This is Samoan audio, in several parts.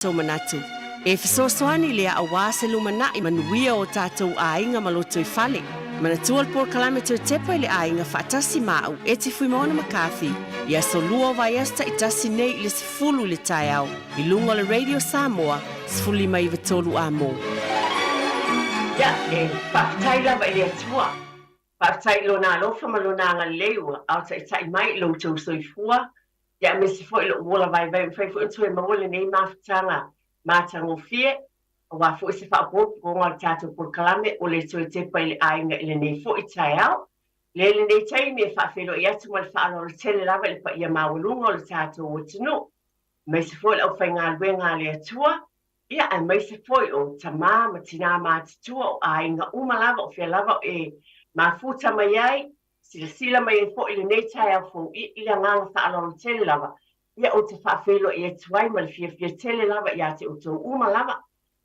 Tou manatu e fesoasoani lea aua se lumanai manuia o tatou aiga ma lotoifale. Manatua le polokalame toe tepa i le aiga faatasi ma au Eti Fuimaono McCarthy i aso lua o vaiaso taitasi nei i le 10 i le taeao i luga o le Radio Samoa 15 93 Amo. Ia, e faafetai lava i le Atua. Faafetai i Lona alofa ma Lona agalelei ua aotaitai mai i lo outou soifua, ia aemaise foi lou ola vaivai ua mafai foi ona toe maua lenei mafutaga matagofie, aua foi se faaopoopoga o le tatou polokalame o le toe tepa i le aiga i lenei foi taeao. Lea i lenei taimi e faafeiloai atu ma le faaaloalo tele lava i le paia maualuga o le tatou atunuu, aemaise foi le aufaigaluega a le Atua, Ia, aemaise foi o tama ma tinā matutua, o aiga uma lava, o fea lava e mafuta mai ai, silasila mai ai foi i lenei taeao fou i le agaga faaaloalo tele lava, ia ou te faafeiloai atu ai ma le fiafia tele lava ia te outou uma lava.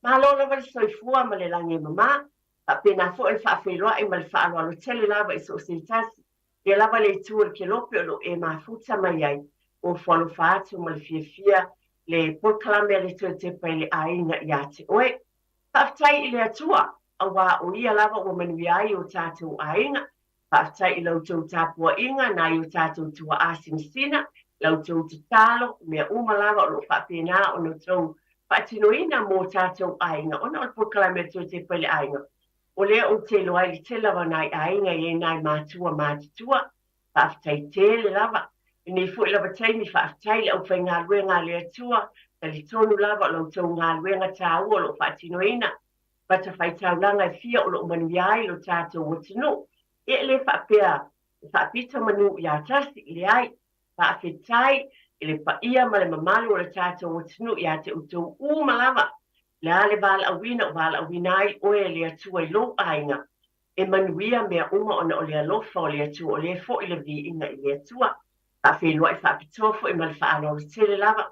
Malo lava le soifua ma le lagi e mama, faapena foi le faafeiloai ma le faaaloalo tele lava i so o se tasi Ia lava le itu o le kelope o lo o e mafuta mai ai, ua fualofa atu ma le fiafia le polokalame a le Toetepa i le aiga ia te oe. Faafetai i le Atua, auā o Ia lava ua manuia ai o tatou aiga. Faafetai i la outou tapuaiga nai o tatou tuaa sinasina, la outou tatalo, mea uma lava o lo o faapena ona outou faatinoina mo tatou aiga ona o le polokalame a le Toetepa i le aiga. O lea ou te iloa ai le tele lava o nai aiga e i ai nai matua matutua. Faafetai tele lava. I lenei foi lava taimi, faafetai i le aufaigaluega a le Atua, talitonu lava o la outou galuega taua o lo o faatinoina fatafaitaulaga e fia o lo o manuia ai lo tatou atunuu. Ia e le faapea e faapito manu ia tasi, leai. Faafetai i le paia ma le mamalu o le tatou atunuu ia te outou uma lava. Le a le valaauina o valaauina ai oe e le Atua i lou aiga, e manuia mea uma ona o le alofa o le Atua, o lea foi le viiga i le Atua. Faafeiloai faapitoa foi ma le faaaloalo tele lava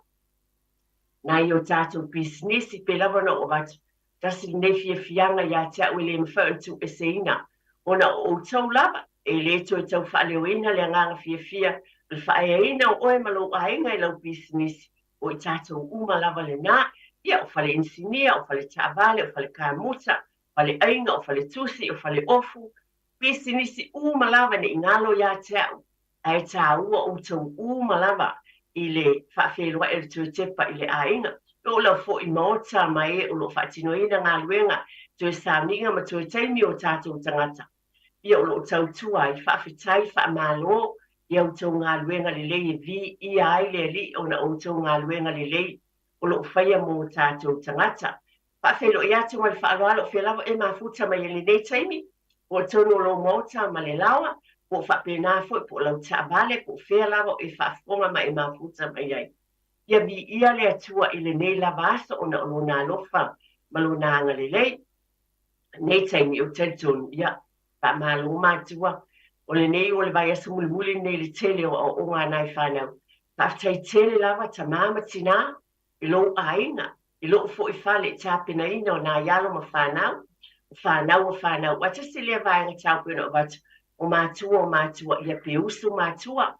nai o tatou pisinisi, pei lava ona ou avatu tasi lenei fiafiaga ia te au e le mafai ona tuueseina, ona o outou lava e le toe tau faaleoina le agaga fiafia o le faaeaina o oe ma lou aiga i lau pisinisi, o i tatou uma lava lena, ia, o fale inisinia, o fale taavale, o fale kamuta, fale aiga, o fale tusi, o fale ofu, pisinisi uma lava ne i galo ia te au, ae taua outou uma lava i le faafeiloai o le toe tepa i le aiga. E oo lava foi i maota ma e o lo o faatinoina galuega toe sauniga ma toe taimi o tatou tagata, ia o lo o tautua ai. Faafetai, faamalo i a outou galuega lelei e viia ai le Alii ona o outou galuega lelei o lo o faia mo tatou tagata. Faafeiloai atu ma le faaaloalo o fea lava e mafuta mai ai i lenei taimi, po o totonu o lou maota ma le laoa, po o faapena foi po o lau taavale, po o fea lava o e faafofoga ma e mafuta mai ai. Ia viia le Atua i lenei lava aso ona o Lona alofa ma Lona agalelei. Lenei taimi, ou te talitonu, ia, faamalo matua, o lenei o le vaiaso mulimuli lenei i le tele o aoaoga a nai fanau. Faafetai tele lava tama ma tinā i lou aiga, i lou foi fale i tapenaina o nai alo ma fanau, o fanau o fanau. Ua tasi lea vaega tau pei ona avatu, o matua o matua, ia pe usu matua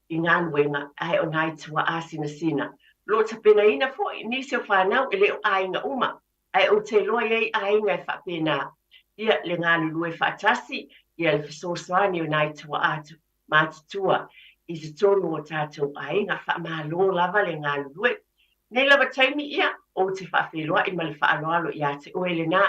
i galuega, ae o nai tuaa sinasina. O lo o tapenaina foi nisi o fanau e le o aiga uma, ae ou te iloa i ai aiga e faapena, ia le galulue faatasi, ia le fesoasoani o nai tuaa matutua i totonu o tatou aiga. Faamalo lava le galulue. Nei lava taimi ia, ou te faafeiloai ma le faaaloalo ia te oe lena.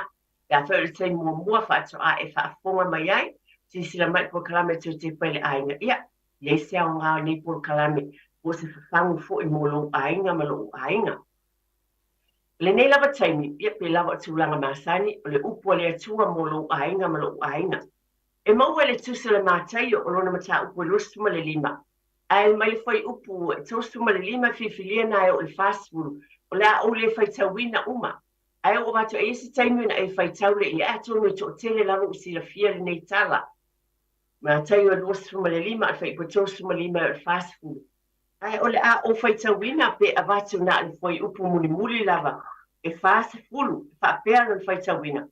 Pe afai o le taimi muamua faatoa e faafofoga mai ai, silasila mai i le polokalame a Toetepa i le Aiga, ia, i ai se aoga o nei polokalame po o se fafagu foi mo lou aiga ma lou aiga. I lenei lava taimi, ia, pei lava o tulaga masani, o le upu a le Atua mo lou aiga ma lou aiga. E maua e le Tusi o le Mataio o lona mataupu e 25, ae mai le fuaiupu e 35 e filifilia na e oo i le 40, o le a ou le faitauina uma. Ae oo atu e i ai se taimi ona e faitau lea i ai, atonu e toatele lava ua silafia lenei tala. Mataio e 25, a le fuaiupu e 35 e oo i le 40. Ae o le a ou faitauina pe avatu na o le fuaiupu mulimuli lava e 40, e faapea lona faitauina.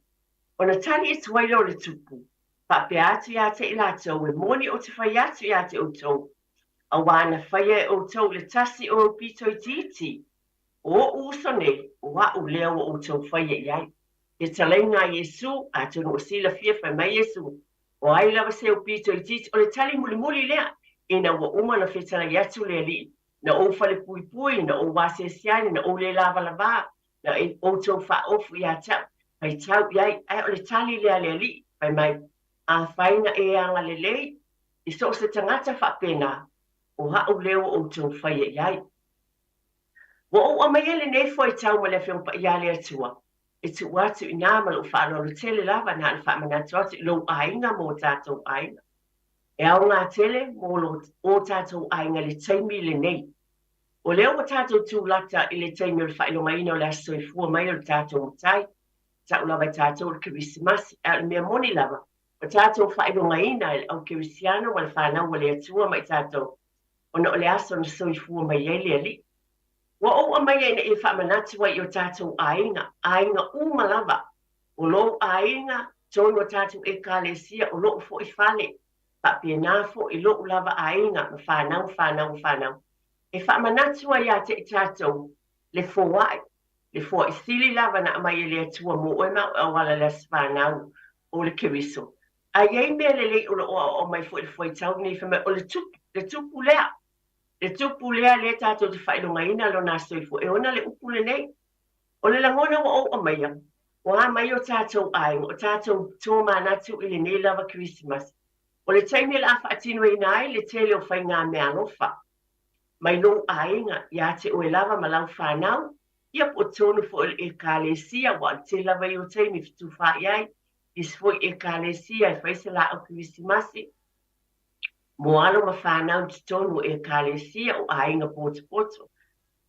Ona tali atu ai lea o le tupu, faapea atu ia te i latou, E moni ou te fai atu ia te outou, auā na faia e outou le tasi o ou pito itiiti, o oʻu uso nei, O a'u lea ua outou faia i ai. Fetalaiga a Iesu, atonu ua silafia, fai mai Iesu, O ai lava se aupito itiiti, o le tali mulimuli lea, ina ua uma ona fetalai atu le Alii, na ou falepuipui, na ou asiasi ane, na ou le lavalavā, na outou faaofu ia te au, faitau i ai. Ae o le tali lea a le Alii, fai mai, Afai na e agalelei i so o se tagata faapena, o a'u lea ua outou faia i ai. Ua ou aumaia lenei fuaitau ma le Afioga Paia a le Atua e tuu atu i ina ma lou faaaloalo tele lava na ona faamanatu atu i lou aiga ma o tatou aiga. E aoga tele mo lo o tatou aiga i le taimi lenei. O lea ua tatou tulata i le taimi o le faailogaina o le Aso Soifua mai o le tatou Matai, tau lava e tatou o le Kerisimasi, ae o le mea moni lava, ua tatou faailogaina e le au kerisiano ma le fanau a le Atua ma i tatou ona o le aso na soifua mai ai le Alii. Ua ou aumaia ina ia faamanatu ai i o tatou aiga, aiga uma lava, o lou aiga, tonu a tatou Ekalesia, o lou foi fale, faapena foi lou lava aiga ma fanau ma fanau ma fanau, e faamanatu ai ia te i tatou le foai, le foai sili lava na aumai e le Atua mo oe ma au e auala i le aso fanau o le Keriso. A i ai mea lelei o lo o aoao mai foi i le fuaitau lenei, fai mai, o le tupu, le tupu lea, le tupu lea lea tatou te faailogaina lona soifua, e ona le upu lenei. O le lagona ua ou aumaia, o a mai o tatou aiga, o tatou tomanatu i lenei lava Kerisimasi, o le taimi o le a faatinoina ai le tele o faigameaalofa mai lou aiga ia te oe lava ma lau fanau, ia po o tonu foi o le Ekalesia, aua o le tele lava ia o taimi e fetufaai ai isi foi Ekalesia e fai se laau Kerisimasi mo alo ma fanau i totonu o Ekalesia o aiga potopoto.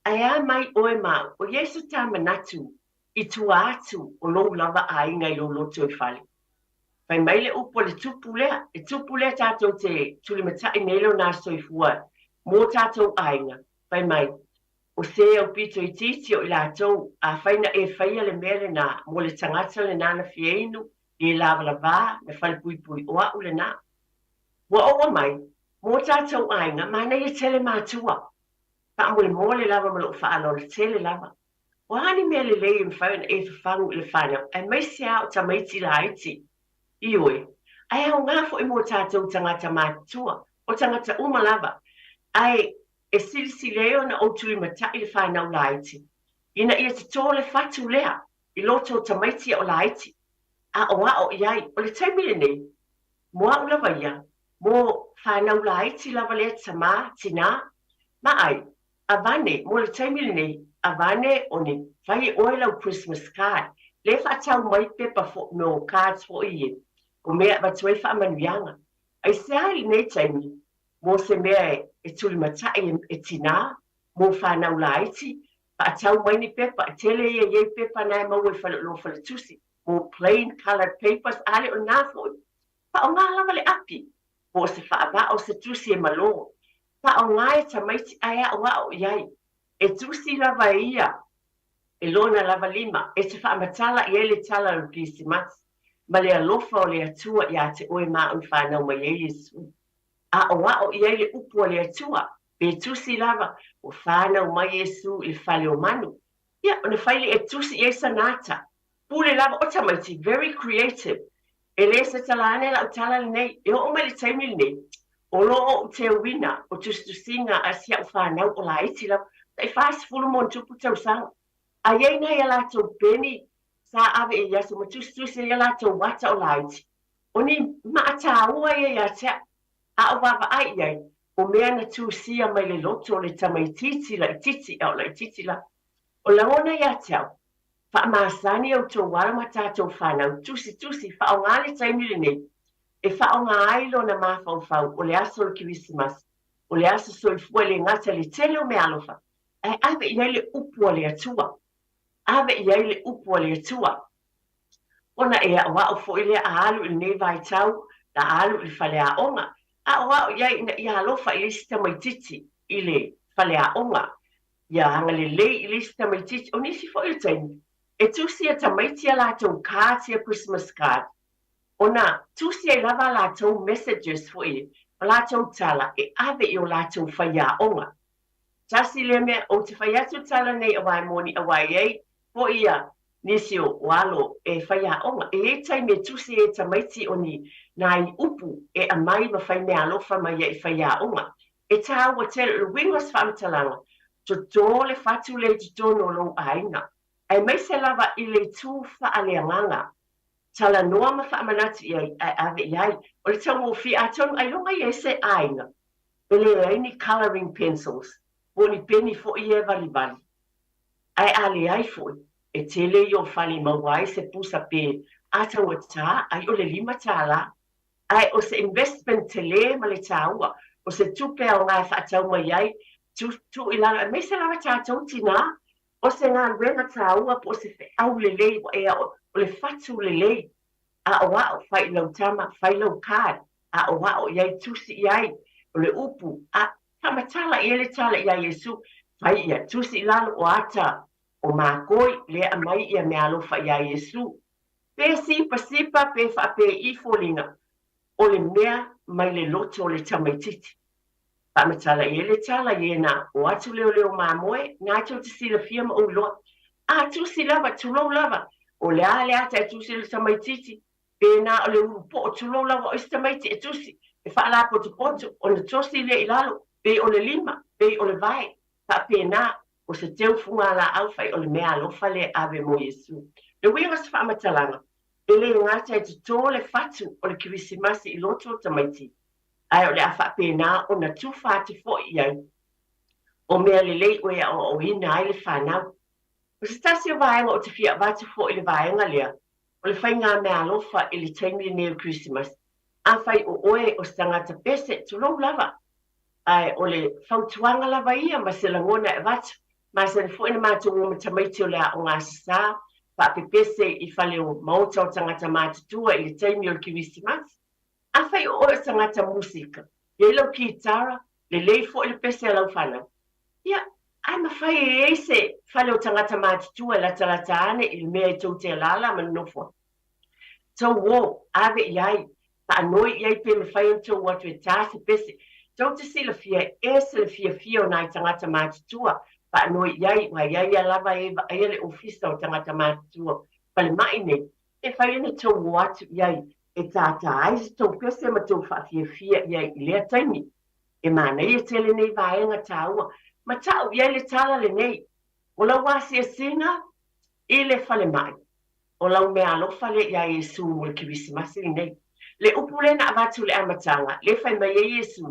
Ae a mai oe ma au, o i ai so ta manatu i tua atu o lou lava aiga i lou lotoifale? Fai mai le upu a le tupu lea, e tupu lea tatou te tulimatai nei lona soifua mo tatou aiga, fai mai, O se aupito itiiti o i latou, afai na e faia le mea lenā mo le tagata lenā na fia inu, le lavalavā, na falepuipui, o a'u lenā. Ua ou aumai, mō tatou aiga, manaia tele matua. Faamolemole lava ma lou faaaloalo tele lava. O a ni mea lelei e mafai ona e fafagu i le fanau, aemaise lava o tamaiti laiti. Ioe, ae aoga foi mō tatou tagata matutua, o tagata uma lava. Ae E silisili ai ona ou tulimatai le fanau laiti, ina ia totō le fatu lea i loto o tamaiti o laiti, aʻoaʻo i ai. O le taimi lenei, mo aʻu lava ia, mo fanau laiti lava lea tamā, tinā, ma ai, avane, mo le taimi lenei, avane o ni fai e oe lau Christmas card, lea faatau mai pepa fo, no cards foi ie, o mea avatu ai faamanuiaga. Aisea i lenei taimi, Mō se mea e tulimatai e tinā, mō whānau laiti, faatau mai ni pepa, e tele ia i ai pepa na e maua i faleoloa faletusi, mō plain coloured papers, ʻaʻole o nā foi. Faaaoga lava le api, po o se faavaa o se tusi e malō. Faaaoga e tamaiti ae aʻoaʻo i ai. E tusi lava e ia e lona lava lima e te faamatala i ai le tala o le Kerisimasi ma le alofa o le Atua iā te oe ma au i whānau mai ai Iesu. Aʻoaʻo i ai le upu a le Atua, pe tusi lava, ua whānau mai Iesu i le fale o manu. Ia, ona fai lea e tusi i ai sana ata. Pule lava, o tamaiti, very creative. E le se tala ane lau tala lenei, e oo mai le taimi lenei, o lo o ou teuina o tusitusiga a si au whānau o laiti lava, tai 40 ma ona tupu tausaga. A i ai nai a latou peni sa ave i aso ma tusitusi ai a latou ata o laiti. O ni maʻa tāua ia iā te au, a o vaavaai i ai, o mea na tusia mai le loto o le tamaitiiti laitiiti a o laitiiti la. O lagona iā te au, faamasani outou alo ma tatou fanau, tusitusi, faaaoga le taimi lenei e faaaoga ai lona mafaufau o le aso o le Kerisimasi, o le aso soifua e le gata i le tele o meaalofa, ae ave i ai le upu a le Atua. Ave i ai le upu a le Atua. Ona e aʻoaʻo foi lea a alu i lenei vaitau, la alu i le faleaoga. Aʻoaʻo i ai ina ia alofa i le isi tamaitiiti i le faleaoga, ia agalelei i le isi tamaitiiti. O nisi foi o taimi, e tusi e tamaiti a latou cards ia Christmas card, ona tusi ai lava a latou messages foi, o latou tala e ave i o latou faiaoga. Tasi lea mea, ou te fai atu tala nei aua e moni aua e i ai. Foi ia nisi o alo e faiaoga, e i ai taimi e tusi ai e tamaiti o ni nai upu e aumai ma fai meaalofa mai ai i faiaoga. E tāua tele, o le uiga o se faamatalaga, toto le fatu lea i totonu o lou aiga, aemaise lava i le itu faaleagaga. Talanoa ma faamanatu i ai ae ave i ai. O le taugofie, atonu ailoga i ai se aiga e leai ni colouring pencils po o ni peni foi ia e valivali. Ae a leai foi, e tele ia o fale e maua ai se pusa pe a taugata ai o le $5. Ae o se investment tele ma le taua, o se tupe aoga e faatau mai ai, tu, tuu i lalo, aemaise lava tatou tinā, o se galuega taua po o se feau lelei ua ea o le fatu lelei. Aʻoaʻo, fai i lau tama, fai lau card, aʻoaʻo i ai, tusi i ai, o le upu, a faamatala i ai le tala iā Iesu, fai ia, tusi i lalo o ata o mākoi, lea aumai ia meaalofa iā Iesu. Pe sipasipa pe faapēʻi foliga, o le mea mai le loto o le tamaititi. Faamatala i ai le tala i ena o atu leoleo mamoe, na tou te silafia ma ou iloa. A tusi lava, tulou lava, o le a le ata e tusi le tamaititi, pēnā o le ulu poʻo, tulou lava o isi tamaiti e tusi, e faalapotopoto, ona tosi lea i lalo, pei o le lima, pei o le vae, faapēnā, o se teu fugalaau fai o le mea alofa lea e ave mo Iesu. Le uiga o se faamatalaga, e le gata e totō le fatu o le Kerisimasi i loto o tamaiti, ae o le a faapena ona tufa atu foi i ai o mea lelei ua e aoaoina ai le fanau. O se tasi o vaega ou te fia avatu foi i le vaega lea, o le faigameaalofa i le taimi lenei o le Kerisimasi. Afai o oe o se tagata pese, tulou lava, ae o le fautuaga lava ia ma se lagona e avatu, masani foi na matou o ma tamaiti o le aoga Aso Sa, faapepese i fale o maota o tagata matutua i le taimi o le Kerisimasi. Afai o oe o se tagata musika, i ai lau kitara, lelei foi le pese a lau fanau, ia, ae mafai e i ai se fale o tagata matutua e latalata ane i le mea e tou te alaala ma nonofo ai. Tou o, ave i ai, faanoi i ai pe mafai ona tou o atu e tā se pese. Tou te silafia e ese le fiafia o nai tagata matutua, faanoi i ai, aua e i ai ia lava e vaaia le ofisa o tagata matutua falemai nei, e fai ona tou o atu i ai e tātā ai se tou pese ma tou faafiafia i ai i lea taimi. E manaia tele nei vaega tāua. Mataʻu i ai le tala lenei, o lau asiasiga i le falemai, o lau meaalofa lea iā Iesū mo le Kerisimasi lenei. Le upu lea na avatu i le amataga, lea fai mai ai Iesū,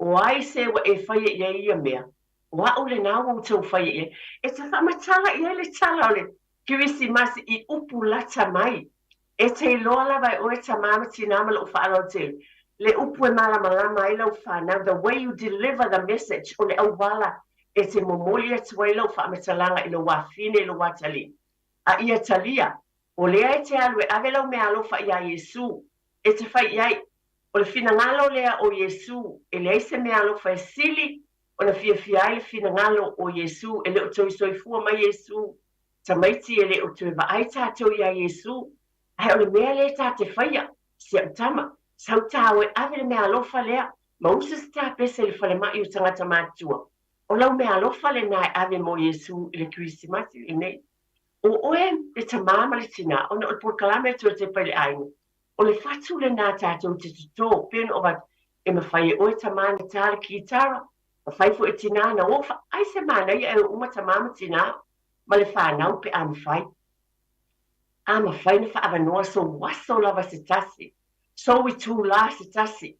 O ai se ua e faia i ai ia mea, o aʻu lenā ua outou faia i ai. E te faamatala i ai le tala o le Kerisimasi i upu lata mai. E te iloa lava e oe tamā ma tinā ma lou faaaloalo tele, le upu e malamalama ai lau fanau, the way you deliver the message, o le auala e te momoli atu ai lau faamatalaga i lou afine i lou atalii. A ia talia, o lea e te alu e ave lau meaalofa iā Iesū, e te fai i ai, o le finagalo lea o Iesū, e leai se meaalofa e sili ona fiafia ai le finagalo o Iesū, e le o toe soifua mai Iesū Tamaiti e le o toe vaai tatou iā Iesū, ae o le mea lea ta te faia, si au tama, sau tāua e ave le meaalofa lea, ma usu se tāpese i le falemai o tagata matutua. O lau meaalofa lenā e ave mo Iesū i le Kerisimasi lenei. O oe le tamā ma le tinā, ona o le polokalame a Tuatepa i le aiga, o le fatu lenā tatou te totō, pei ona avatu, e mafai e oe tamā na tā le kitara, mafai foi e tinā na ofa, ai se manaia e o uma tamā ma tinā, ma le fanau pe a mafai. A mafai na faaavanoa sou aso lava se tasi, sou itulā se tasi,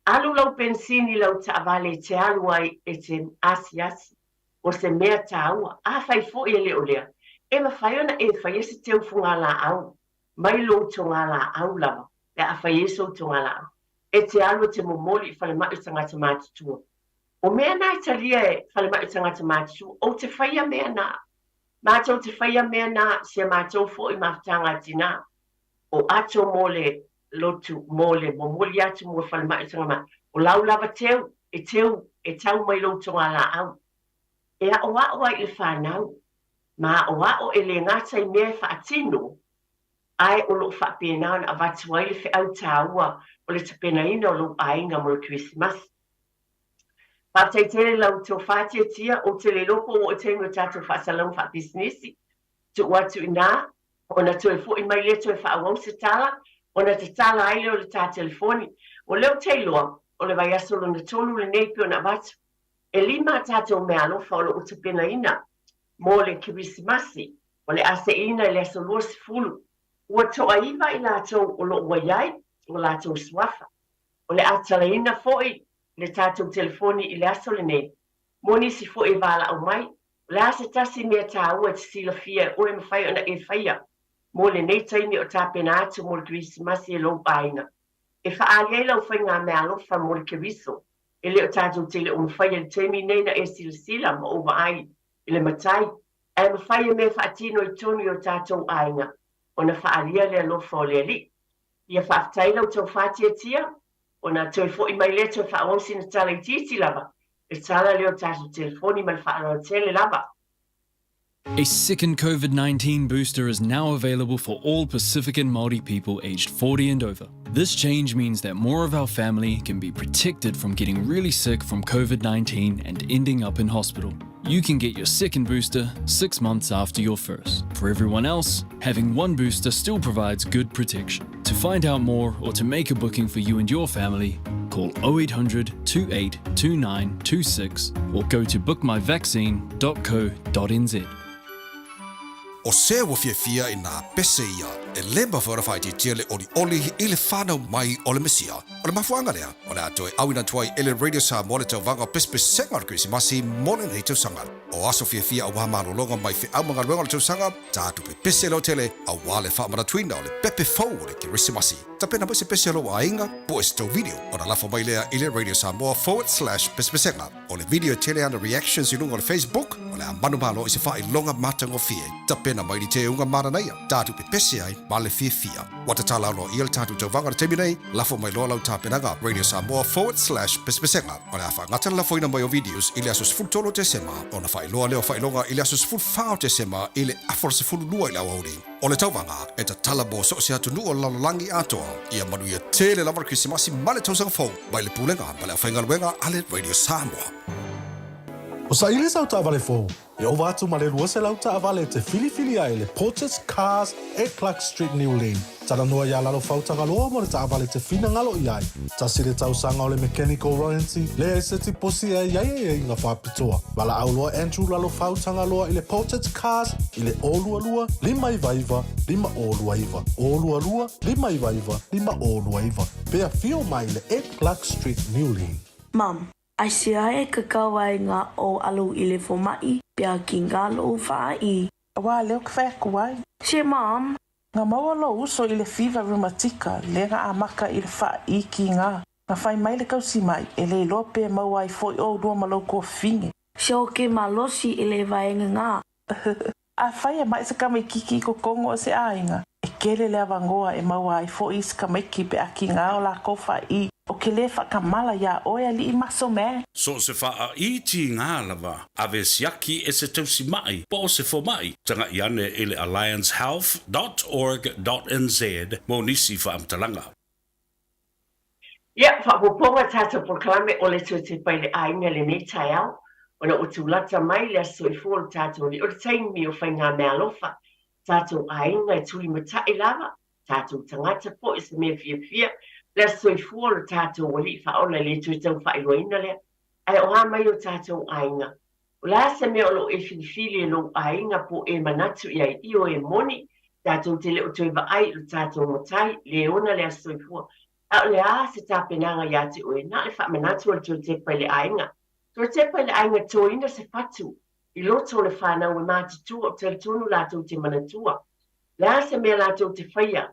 alu lau penisini i lau taavale e te alu ai e te asiasi, o se mea tāua, afai foi e le o lea, e mafai ona e faia se teu fugalaau mai lou togalaau lava pe a fai ai sou togalaau, e te alu e te momoli i falemai o tagata matutua. O mea na e talia e falemai o tagata matutua, ou te faia mea na. Matou te faia mea na, si a matou foi mafutaga a tinā. O ato mo le lotu, mo le momoli atu mo le falemai o tagata matutua. O lau lava teu, e teu, e tau mai lou togalaau. E aʻoaʻo ai i le fanau, ma aʻoaʻo e le gata i mea e faatino, ae o lo o faapena ona avatu ai le feau tāua o le tapenaina o lou aiga mo le Kerisimasi. Faafetai tele lau tofa tiatia, ou te le iloa po o ua oo i taimi o tatou faasalauga faapisinisi. Tuu atu i ina, ona toe foi mai lea toe faaauau se tala, ona tatala ai lea o le ta telefoni. O lea ou te iloa, o le vaiaso lona tolu lenei pei ona avatu. E lima a tatou meaalofa o lo o tapenaina mo le Kerisimasi, o le a seiina i le aso 20. Ua toaiva i latou o lo o ua i ai o latou suafa. O le a talaina foi le tatou telefoni i le aso lenei mo nisi foi e valaau mai. O le a se tasi mea taua e te silafia e oe e mafai ona e faia mo lenei taimi o tapena atu mo le Kerisimasi e lou aiga? E faaali ai lau faiga meaalofa mo le Keriso. E le o tatou te le o mafaia i le taimi nei na e silasila ma ou vaai i le Matai, ae mafai e mea faatino i totonu i o tatou aiga ona faaalia le alofa o le Alii. Ia faafetai la outou faatiatia, ona toe foi mai lea toe faaauau sina tala itiiti lava, le tala lea o tatou telefoni ma le faaaloalo tele lava. A second COVID 19 booster is now available for all Pacific and Māori people aged 40 and over. This change means that more of our family can be protected from getting really sick from COVID 19 and ending up in hospital. You can get your second booster six months after your first. For everyone else, having one booster still provides good protection. To find out more or to make a booking for you and your family, call 0800 28 2926 or go to bookmyvaccine.co.nz. O se ua fiafia i nā pese ia, e lē mafai ona faaitiitia le olioli i le fanau mai o le Mesia. O le mafuaaga lea, o le a toe auina atu ai e le Radio Samoa le tauvaga o pesepesega o le Kerisimasi mo lenei tausaga. O aso fiafia aua malologa mai feau ma galuega o le tausaga, tatou pepese lautele aua le faamanatuina o le pepe fou o le Kerisimasi. Tapena mai se pese a lou aiga, po o se tou video ona lafo mai lea i le Radio Samoa forward slash pesepesega. O le video e tele ana reactions i luga o le Facebook, o le a manumalo i se faailoga matagofie. Tapena mai le teuga maranaia, tatou pepese ai ma le fiafia. Ua tatala aloaia le tatou tauvaga i le taimi nei, lafo mai loa lau tapenaga Radio Samoa forward slash pesepesega. O le a faagata le lafoina mai o videos i le aso 13 o Tesema, ona faailoa lea o faailoga i le aso 14 o Tesema i le afa o le 12 i le aoauli. O le tauvaga e tatala mo so o se atunuu o le lalolagi atoa. Ia manuia tele lava le Kerisimasi ma le tausaga fou mai le Pulega ma le Aufaigaluega a le Radio Samoa. O saili sau taavale fou, e ova atu ma le 200 taavale te filifili ai le Porter's Cars e Clark Street Niulii. Talanoa iā Lalofau Tagaloa mo le taavale te finagalo i ai. Tasi le tausaga o le mechanical warranty, leai se tiposi e i ai aiaiga faapitoa. Valaau loa Andrew Lalofau Tagaloa i le Portage Cars i le 022 599 5029, 022 599 5029, pe afio mai i le 8 Clark Street, Niulii. Mum, aisea e kakau ai nga ou alu i le fomaʻi pea ki nga lou faaʻi? Aua lea ou te fai atu ai. Se Mum, Na maua lou uso i le fiva reumatika lea na amata i le faaʻi kigā. Na fai mai le tausimaʻi, e le iloa pe maua ai foi oulua ma lou tuafafine. Se o ke malosi i le vaega nga. Afai e maʻi se tamaititi i totonu o se aiga, e tele le avanoa e maua ai foi isi tamaiti pe a kigā o lakou faaʻi. Ou te lē faatamala iā oe alii muscle man. So o se faaʻaiti gā lava, ave siaki e se tausimaʻi po o se fomaʻi, tagaʻi ane i le alliancehealth dot org dot nz mo nisi faamatalaga. Ia, faaopoopoga tatou polokalame o le toe tepa i le aiga i lenei taeao, ona ua tulata mai le aso soifua o le tatou alii, o le taimi o faigameaalofa, tatou aiga e tulimatai lava, tatou tagata foi se mea fiafia, le aso soifua o le tatou Alii Faaola e le toe tau faailoaina lea. Ae o a mai o tatou aiga? O le a se mea o lo o e filifili e lou aiga po o e manatu i ai? Ioe, e moni, tatou te le o toe vaai i lo tatou matai, le ona le aso soifua. A o le a se tapenaga iā te oe? Na o le faamanatu o le toe tepa i le aiga. Toe tepa i le aiga toina se fatu i loto o le whanau e mātutua o talitonu latou te manatua. Le a se mea latou te faia?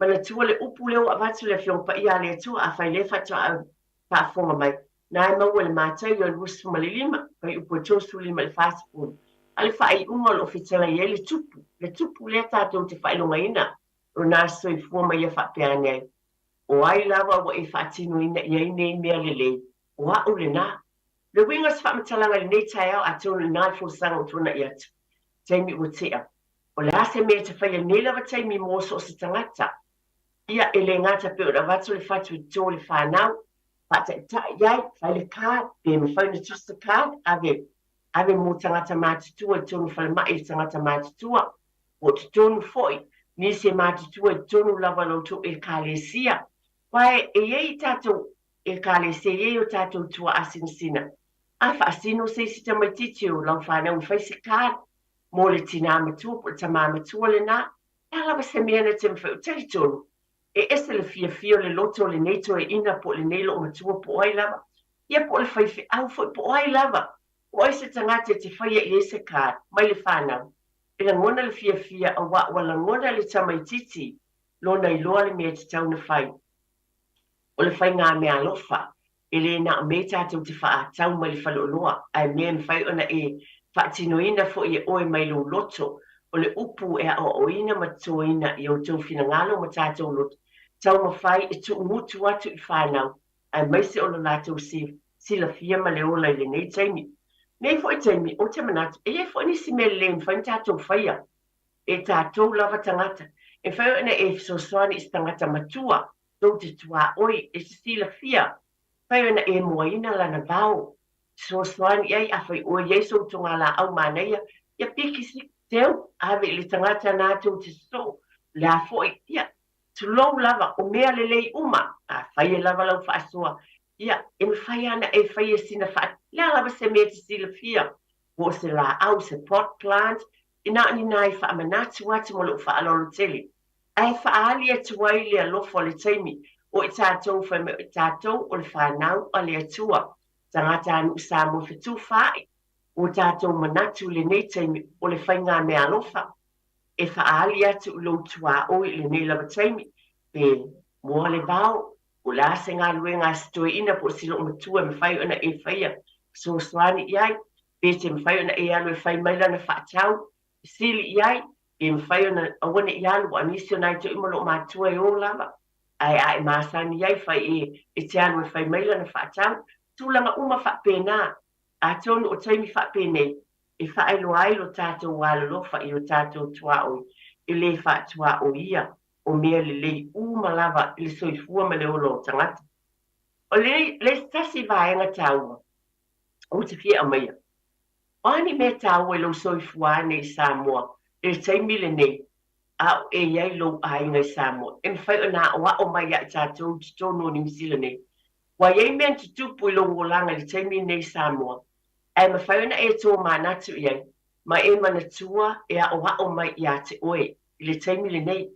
Manatua le upu lea ua avatu le Afioga Paia a le Atua, afai lea faatoa faafofoga mai, na e maua i le Mataio 25, fuaiupu e 35 i le 40, a le faaiuga o lo o fetalai ai le tupu, le tupu lea tatou te faailogaina lona soifua ma ia faapea ane ai, O ai lava ua e faatinoina i ai nei mea lelei, o a'u lena. Le uiga o se faamatalaga i lenei taeao atonu i ina le folasaga ua tuanai atu, taimi ua tea. O le a se mea e te faia i lenei lava taimi mō so o se tagata? Ia, e le gata pei ona avatu le fatu i toto i le whānau, whaataitai i ai, whai le card, pe mawhai ona tusi se card, ave, ave mō tagata mātutua i tonu whalemai i tagata mātutua. Po o totonu foi nisi e matutua i totonu lava o la outou Ekalesia. Aua e i ai tatou Ekalesia, e i ai o tatou tuaasinasina. A faasino se isi tamaitiiti o lau fanau e fai se card mo le tinā matua po o le tamā matua lenā, o le a lava se mea na te mafai, ou te talitonu e ese le fiafia o le loto o lenei toeaina po o lenei loomatua po o ai lava, ia po o le faifeau foi po o ai lava, po o ai se tagata e te faia i ai se card mai le fanau, e lagona le fiafia auā ua lagona le tamaitiiti lona iloa le mea e tatau ona fai. O le faigameaalofa, e le na o mea tatou te faatau mai le faleoloa, ae mea e mafai ona e faatinoina foi e oe mai lou loto. O le upu e aoaoina ma totoina i outou finagalo ma tatou loto, taumafai e tuumutu atu i fanau, aemaise o lo latou silafia ma le ola i lenei taimi. Nei foi taimi, ou te manatu, e i ai foi nisi mea lelei e mafai ona tatou faia e tatou lava tagata. E mafai ona e fesoasoani i se tagata matua tou te tuaoi e te silafia, mafai ona e moaina lana vao, fesoasoani i ai afai ua i ai sou togalaau manaia, ia piki se teu, ave i le tagata na tou te sosoo, o le a foi, ia, tulou lava, o mea lelei uma, afai e lava lau faasoa, ia, e mafai lava ona e faia sina faa, le a lava se mea e te silafia, po o se laau, se pot plant, na o ni nai faamanatu atu ma lou faaaloalo tele, ae faaali atu ai le alofa o le taimi o i tatou fai mai o i tatou o le fanau a le Atua, tagatanuu Samoa fetufaai ua tatou manatu i lenei taimi o le faigameaalofa e faaali atu i lou tuaoi i lenei lava taimi, pe moa le vao, po o le a se galuega a se toeaina po o se loomatua e mafai ona e faia fesoasoani i ai, pe te mafai ona e alu e fai mai lana faatau e sili i ai, pe mafai ona aua ne i alu, aua o nisi o nai toeaina o lo o matua e o lava, ae a e masani ai fai e e te alu e fai mai lana faatau. Tulaga uma faapena, atonu o taimi faapenei e faailoa ai lo tatou alolofa i o tatou tuaoi e le faatuaoia o mea lelei uma lava i le soifua ma le ola o tagata. O le le tasi vaega taua ou te fia aumaia, o a ni mea taua i lou soifua ane i Samoa i le taimi lenei a o e i ai lou aiga i Samoa, e mafai ona aoao mai ia i tatou i totonu o Niu Sila nei. Ua i ai mea na tutupu i lou olaga i le taimi lenei i Samoa, ae mafai ona e tōmanatu i ai, ma e manatua e aoao mai ia te oe i le taimi lenei.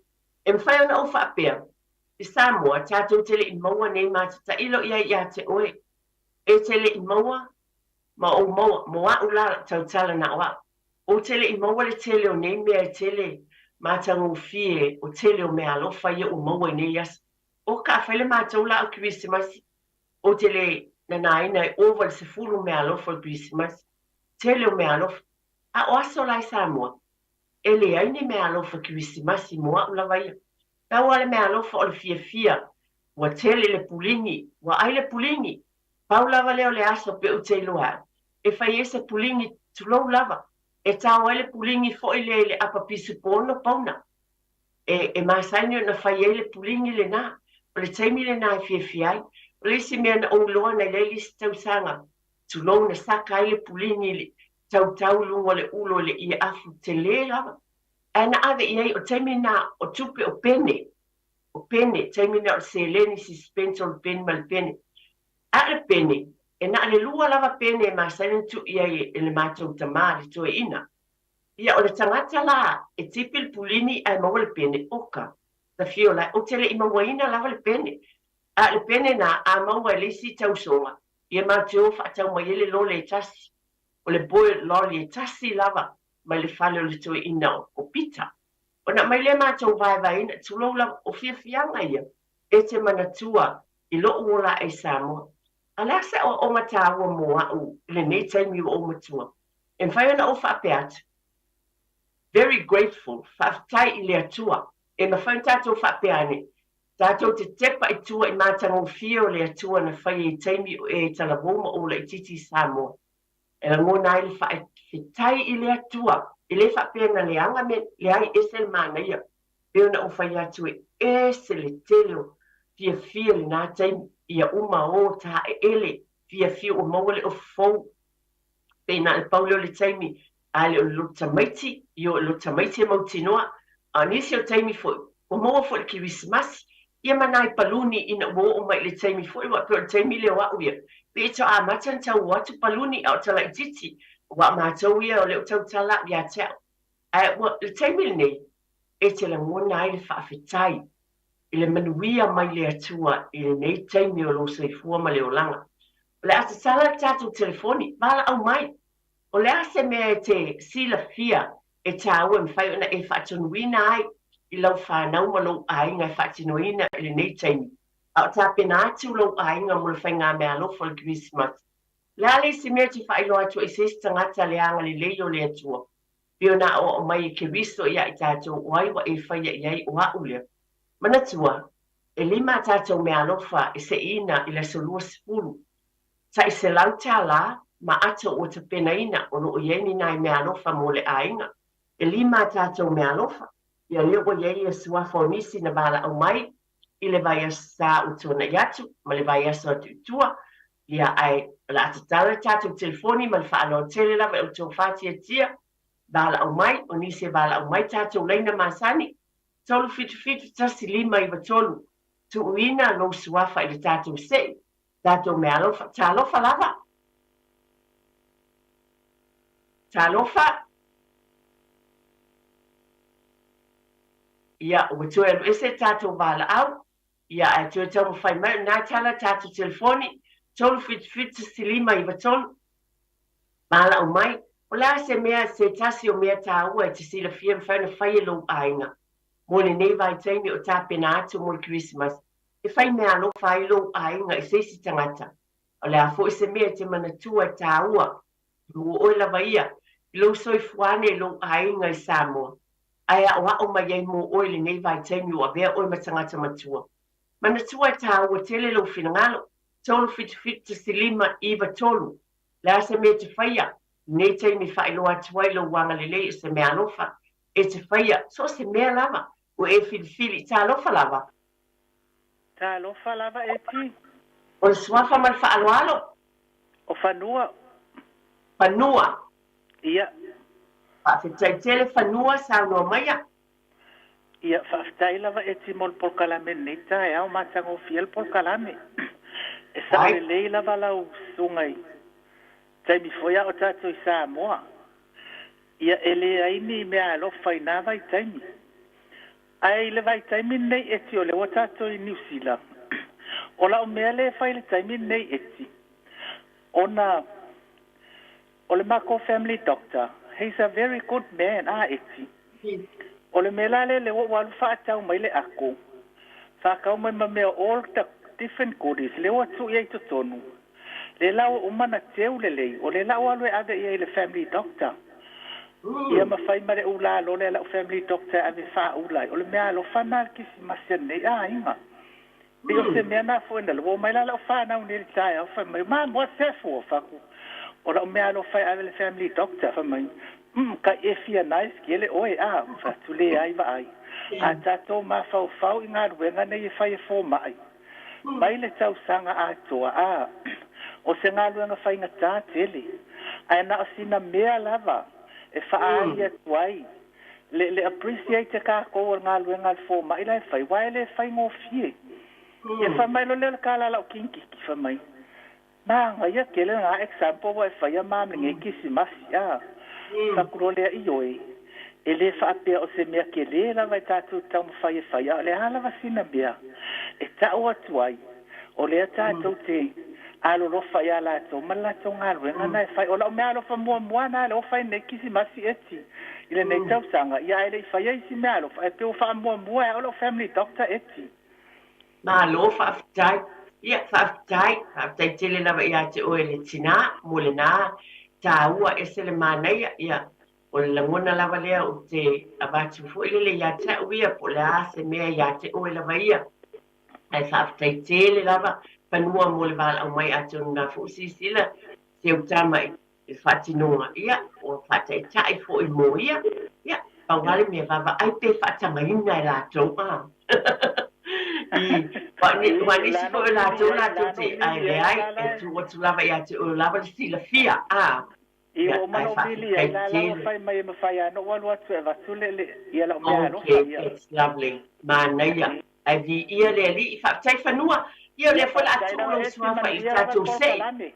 E mafai ona ou faapea, i Samoa, tatou te le i maua nei ma te tailo i ai ia te oe. E te le i maua, ma ou maua, mo a'u la tautala na o a'u. Ou te le i maua le tele o nei mea e tele matagofie o tele o meaalofa ia ua maua i nei aso. O ka fai le matou laau Kerisimasi, ou te le nanaina e ova le 10 meaalofa o le Kerisimasi. Tele o meaalofa. A o aso la i Samoa, e leai ni meaalofa Kerisimasi mo a'u lava ia. Pau lava le meaalofa o le fiafia, ua tele le puligi, ua ai le puligi. Pau lava lea o le aso pe ou te iloa a'u, e fai ai se puligi, tulou lava, e tao ai le puligi foi lea i le apa pisupo 6 pauna. E, e masani ona fai ai le puligi lenā. O le taimi lenā e fiafia ai. O le isi mea na ou iloa na i ai le isi tausaga, tulou na saka ai le puligi i le tautau i luga o le ulo i le ie afu telē lava. Ae na ave i ai, o taimi lenā o tupe o pene, o pene, taimi lenā o le seleni, sisipeniso o le peni ma le pene. A o le pene, e na o le lua lava pene e masani ona tuu i ai e le matou tamā, le toeaina. Ia, o le tagata la e tipi le pulini ae maua le pene, oka, ta fio la, ou te le i mauaina lava le pene. A o le pene na, a maua e le isi tausoga, ia matou te o faatau mai ai le lole e tasi, o le boiled lolly e tasi lava mai le fale o le toeaina o Pita. Ona aumai lea matou vaevaeina, tulou lava, o fiafiaga ia e te manatua i lou ola ae i Samoa. A o le a se aoaoga taua mo a'u i lenei taimi ua ou matua? E mafai ona ou faapea atu, Very grateful, faafetai i le Atua. E mafai ona tatou faapea ane, tatou te tepa i tua i matagofie o le Atua na faia i taimi o e talavou ma ou laitiiti i Samoa. E lagona ai le faafetai i le Atua. E le faapea na leaga mea, leai, ese le manaia. Pei ona ou fai atu e ese le tele o fiafia i lenā taimi, ia uma o taeele, fiafia ua maua le ofu fou. Pei na o le pau lea o le taimi A le o le loto tamaiti, ioe o le loto tamaiti e mautinoa, a o nisi o taimi foi, ua maua foi le Kerisimasi, ia ma nai paluni ina ua oo mai i le taimi foi, aua pei o le taimi lea o a'u ia, pei e tau amata ona tau o atu paluni a o talaitiiti, aua o matou ia o lea ua tautala a'u ia te a'u. Ae ua, le taimi lenei, e te lagona ai le faafetai i le manuia mai le Atua i lenei taimi o lou soifua ma le olaga. O le a tatala le tatou telefoni, valaau mai. O le a se mea e te silafia e tāua e mafai ona e faatonuina ai i lau fanau ma lou aiga e faatinoina i lenei taimi, a o tapena atu lou aiga mo le faigameaalofa o le Kerisimasi? O le a le isi mea e te faailoa atu ai i se isi tagata le agalelei o le Atua? Pei ona aoao mai e Keriso iā i tātou o ai ua e faia i ai o a'u lea. Manatua, e lima a tātou meaalofa e seʻiina i le aso 20. Tai $100 ma ato ua tapenaina o lo o i ai ni nai meaalofa mo le aiga. E lima a tātou meaalofa, ia lea ua i ai ia suafa o nisi na valaau mai i le vaiaso sa ua tuanaʻi atu ma le vaiaso atu i tua, ia ae o le a tatala le tatou telefoni ma le faaaloalo tele lava e outou faatiatia valaau mai, o nisi e valaau mai tatou laina masani, 377 1593, tuuina lou suafa i le tatou seʻi, tatou meaalofa, talofa lava! Talofa! Ia, ua toe alu ese le tatou valaau, ia ae toe taumafai mai o lena e tala le tatou telefoni, 377 1593, valaau mai, o le a se mea, se tasi o mea taua e te silafia e mafai ona fai e lou aiga mo lenei vaitaimi o tapena atu mo le Kerisimasi, e fai meaalofa ai lou aiga i se isi tagata. O le a foi se mea e te manatua e taua mo oe lava ia i lou soifua ane i lou aiga i Samoa, ae aoao mai ai mo oe i lenei vaitaimi ua avea oe ma tagata matua. Manatua e taua tele lou finagalo, 377 1593. Le a se mea e te faia, i lenei taimi e faailoa atu ai lou agalelei o se meaalofa e te faia, so o se mea lava ua e filifili, talofa lava. Talofa lava Eti. O le suafa ma le faaaloalo. O Fanua. Fanua. Ia. Faafetai tele Fanua, saunoa maia. Ia, faafetai lava Eti mo le polokalame i lenei taeao, matagofie le polokalame. E sao lelei lava lau susuga i taimi foi a o tatou i Samoa. Ia, e leai ni meaalofa i na vaitaimi. Ae i le vaitaimi lenei Eti o lea ua tatou i Niu Sila, o lau mea lea e fai i le taimi lenei Eti, ona o le makou family doctor, he's a very good man, a Eti. O le mea la lea lea ua ou alu faatau mai le ako, faatau mai ma mea all the different goodies lea ua tuu i ai i totonu, lea la ua uma ona teu lelei, o lea la ua alu e ave i ai i le family doctor. Ia ma fai ma le ula lole a lau family doctor e ave faaula ai. O le meaalofa lena a le Kisimasi a lenei aiga. Pei o se mea na foi na ua omai la lau fanau nei i le taeao fai mai, Mom, what's that for? Fai atu, o lau meaalofa e ave i le family doctor. Fai mai, Umm, kai e fia nice kele oe, a? Fai atu, Leai vaai. A tatou mafaufau i galuega nei e fai e fomai, mai le tausaga atoa, a, o se galuega faigata tele, ae na o sina mea lava e faaali atu ai le, le appreciate e kākou o le galuega a le fomai la e fai, aua e le faigofie. Ia fai mai loa lea o le tala a lau kinkiki, fai mai, Manaia tele lena example ua e faia ma lenei Kisimasi, a. Fai atu loa lea, Ioe, e le faapea o se mea tele lava e tatou te taumafai e fai, a o le a lava sina mea e tau atu ai, o lea tatou te alolofa iā latou ma le latou galuega na e fai. O lau meaalofa muamua lena lea ua fai nei Kisimasi Eti i lenei tausaga, ia ae le i faia isi meaalofa, ae pei ua faamuamua e au lau family doctor Eti. Malo faafetai. Ia, faafetai. Faafetai tele lava ia te oe le tinā mo lenā tāua ese le manaia. Ia, o le lagona lava lea ou te avatu foi lele ia te au ia, po o le a se mea ia te oe lava ia. Ae faafetai tele lava Fanua mo le valaau mai atonu na foi silasila si au tama i le faatinoga, ia, ua faataitai foi mo ia, ia, pau lava le mea vaavaai pe faatagaina e latou, a. I, aua nisi foi o latou latou te, ae leai, e tuu atu lava ia te oe lava le silafia, a. Ia, Ia, ua ou ae manaomili ai faafetai la la ua tele. fai mai e mafai lava ona ou alu atu e avatu le, le, ia lau mea alofa, Okay, ia. that's lovely. Manaia. Ae viia le Alii. Faafetai Fanua. Ia o Ia, lea foi o le a faafetai tuu lava lou Eti, suafa i le manuia lava le tatou sei. polokalame.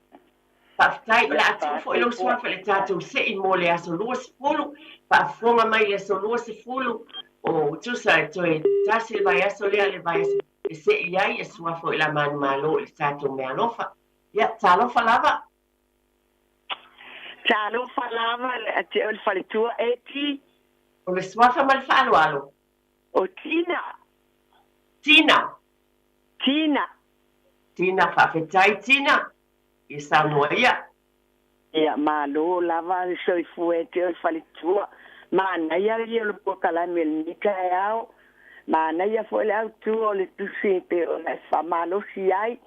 Faafetai, o le Ia, a tuu foi lou faasoifua. suafa i le tatou sei mo le aso 20. Faafofoga mai i le aso 20 o tusa e toe tasi le vaiaso lea le vaiaso e sei ai e suafa o i la manumalo i le tatou meaalofa. Ia, talofa lava. Talofa lava ia te oe le faletua Eti. O le suafa ma le faaaloalo. O Tina. Tina. Tina. Tina, faafetai Tina i saunoa ia. Ia, malo lava le soifua ia te oe le faletua. Manaia ia o le polokalame i lenei taeao. Manaia foi le autu o le tusi e pei ona e faamalosi ai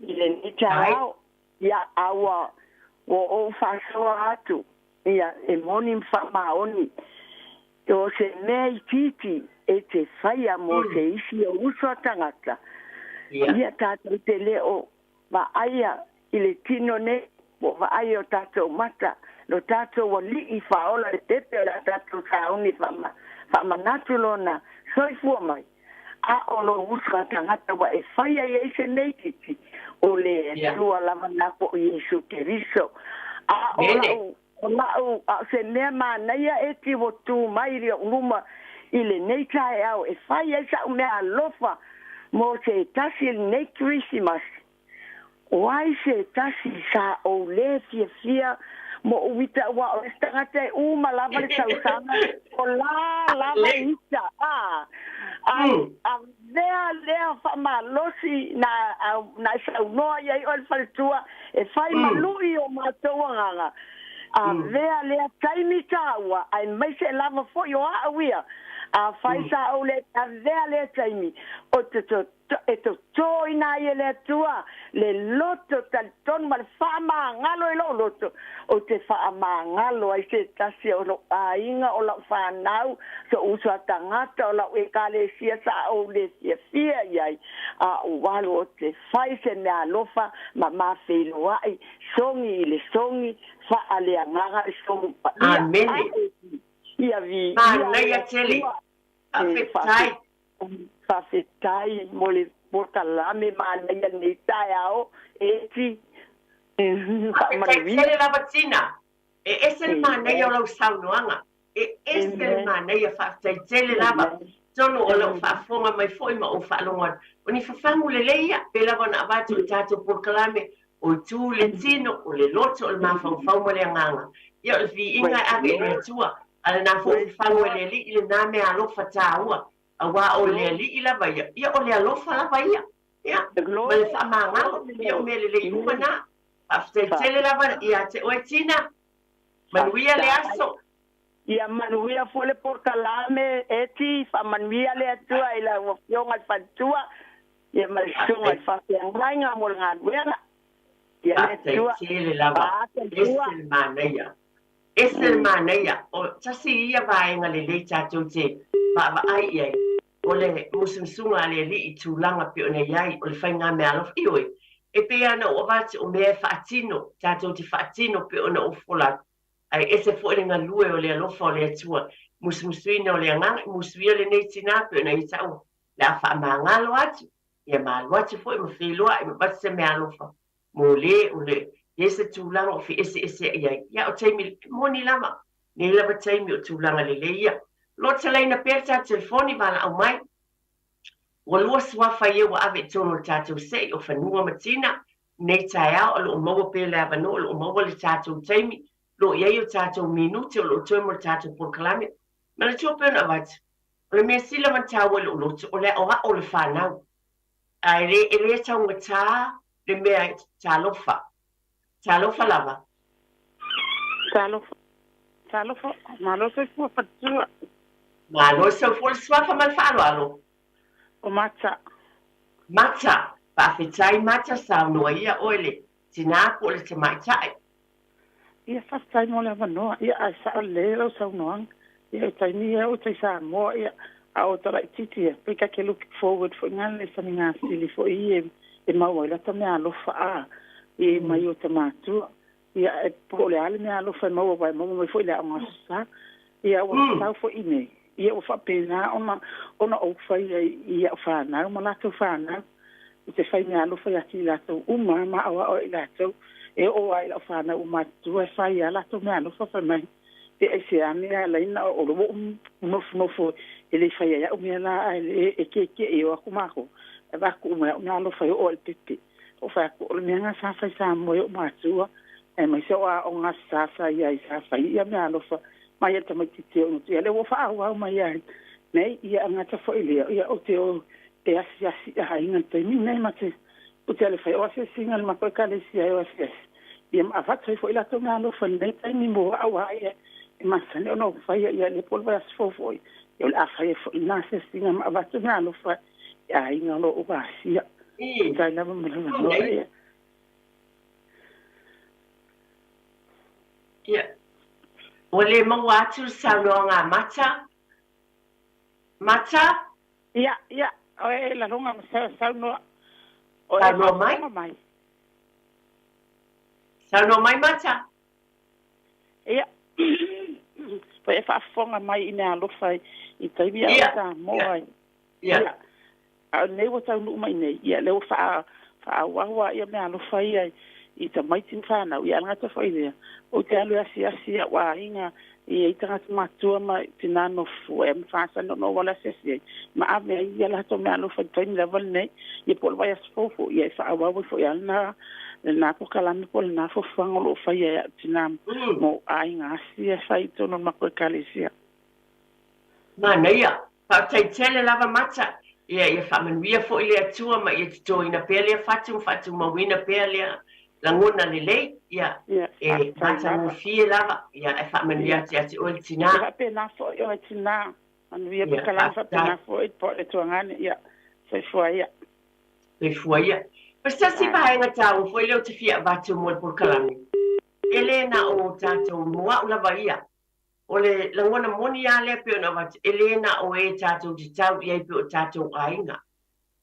i lenei taeao. Ia, a ua ua ou faasoa atu, ia, e moni ma faamaoni, o se mea itiiti e te faia mo se isi o uso a tagata, ia tatou te le o vaaia i le tino nei, po o vaai o tatou mata, lo tatou Alii faaola le pepe o le a tatou sauni faamanatu lona soifua mai. A o lou uso a tagata ua e faia i ai se mea itiiti, o le Atua lava na po o Iesu Keriso. A o la'u, o la'u, a o se mea manaia e ti ua tu mai i o'u luma i lenei taeao e fai ai sa'u mea alofa mo se tasi i lenei Kerisimasi. O ai se tasi sa ou lē fiafia mo ou ita aua o le isi tagata e uma lava le tausaga o la lava ita a ai avea lea faamalosi na na e saunoa i ai oe le faletua e fai ma lu'i o matou agaga avea lea taimi taua aemaise lava foi o a'u ia afai sa ou le avea lea taimi o te e totoina ai e le Atua le loto talitonu ma le faamagalo i lou loto, ou te faamagalo ai se tasi o lou aiga, o lau fanau, so'u uso a tagata, o lau ekalesia sa ou le fiafia i ai, a ou alu ou te fai se mea alofa ma mafeiloai, sogi i le sogi, faaleagaga le sogi paia, Amene. a ia viia le Manaia tele. Atua. E Faafetai. faafetai mo le polokalame manaia lenei taeao Eti. Faafetai Faamanuia. tele lava Tina. E ese le manaia o Amen. lau saunoaga. E ese le Amen. manaia. Faafetai tele lava. Amen. Atonu o lau faafofoga mai foi ma ou faalogo atu, o ni fafagu lelei ia, pei lava ona avatu i le tatou polokalame, o itu le tino, o le loto, o le mafaufau ma le agaga. Ia, o le viiga e Praise the ave i le Lord. Atua, a o lena foi Praise the fafagu e Lord. le Alii lena meaalofa taua, auā o le Alii lava ia, ia o le alofa lava ia, ia, The ma le glory, faamagalo, glory, ia o Lord. mea lelei uma na. Faafetai tele lava ia te oe Tina, manuia le Faafetai. aso. Ia manuia foi le polokalame, Eti, faamanuia le Atua i lau Afioga i le Faletua, ia ma le susuga i le Faafeagaiga mo le galuega. Ia le Faafetai Atua, tele lava. faata le Ese tua. le manaia. Ese le manaia. O tasi ia vaega lelei tatou te vaavaai i ai, o le musumusuga a le Alii i tulaga pei ona i ai, o le faigameaalofa. Ioe, e pei lava ona ou avatu o mea e faatino, tatou te faatino pei ona ou fofola atu, ae ese foi le galue o le alofa o le Atua, musumusuina o le agaga, musuia lenei tinā pei ona ia taua, o le a faamagalo atu, ia ma alu atu foi ma feiloai ma avatu se meaalofa mo le o le i ai se tulaga o feeseeseai ai. Ia, o taimi e moni lava, nei lava taimi o tulaga lelei ia. O lo o talaina pea le tatou telefoni valaau mai. Ua lua suafa ia ua ave i totonu o le tatou sei o Fanua ma Tina i lenei taeao, o lo o maua pea le avanoa, o lo o maua le tatou taimi, o lo o i ai o tatou minute o lo o toe mo le tatou polokalame. Manatua pea ona avatu, o le mea sili lava ona taua i lou loto, o le aoao o le fanau. A e le, e le taugata le mea e talofa. Talofa lava. Talofa. Talofa. Malo soifua faletua. Malo soifua le suafa ma le faaaloalo. O Mata. Mata. Faafetai Mata, saunoa ia oe le tinā po o le tamaitai. Ia faafetai mo le avanoa. Ia ae sa'o lelei lau saunoaga. Ia e taimi ia o tai Samoa ia a o talaititi ia pei ka ke look forward foi ngale sa ni ngasili foi e e maua ai lata meaalofa a e mai o ta matua. Ia, e po o le a le mea alofa e maua aua e maua mai foi i le Aoga Aso Sa. Ia, ua tatau foi i nei, ia ua faapena ona, ona ou faia i au fanau ma latou fanau, i te fai mea alofa ia te i latou uma ma aoao ai i latou, e oo lava i lau fanau ua matutua e fai lava latou mea alofa fai mai, Pe aisea mea ala ai na o ua ou nofonofo e le i faia ai au mea la ae e kekeʻi e o atu makou, e avatu uma e au mea alofa e oo lava i le pepe. Ou fai atu, o le mea lena sa fai Samoa i o'u matua, aemaise o aoga sa sa i ai sa fai ia mea alofa mai ai le tamaitiiti o ia lea ua faaauau mai ai nei ia agata foi lea ia ou te o e asiasi i aiga i le taimi lenei ma te ou te alofa ai o asiasiga a le matou ekalesia e o asiasi ia ma avatu ai foi latou mea alofa i lenei taimi mo a'u a ia e masani ona ou faia ia lea po o le vaiaso fou foi ia o le a fai ai foi lena asiasiga ma avatu mea alofa i aiga o lo o asia. Faafetai lava mo le avanoa ia. Ia. Ua le maua atu le saunoaga a Mata. Mata? Ia, ia, o e laloga ma saunoa. O e Saunoa mai. mai. Saunoa mai Mata. Ia, po e faafofoga mai i mea alofa i taimi a o Samoa ai. Ia, a o lenei ua taunuu mai nei, ia lea ua faa, faaauau lava ia meaalofa ia i tamaiti ma fanau, ia a le gata foi lea, ou te alu e asiasi i a'u aiga, e i ai tagata matua ma tinā nofo e masani ona ou alu e asiasi ai, ma ave ai ia latou meaalofa i le taimi lava lenei, ia po o le vaiaso fou foi, ia e faaauau ai foi lava lena, lena polokalame po o lena fuafuaga o lo o faia e a'u tinā ma ou aiga asi e fai i totonu o le matou ekalesia. Manaia. Faafetai tele lava Mata. Ia, ia faamanuia foi le Atua ma ia totoina pea lea fatu ma faatumauina pea lea lagona lelei. Ia, Ia, e faafetai lava. matagofie lava. Ia, ae faamanuia Ia, atu ia te oe le ia tinā. faapena foi oe tinā. Manuia Ia, polokalame faafetai. faapena foi po o le tuagane. Ia, soifua ia. Soifua ia. O se tasi Bye. vaega taua foi lea ou te fia avatu mo le polokalame, e le na o tatou mo a'u lava ia, O le lagona moni lava lea pei ona avatu, e le na o e tatou te tau i ai pei o tatou aiga.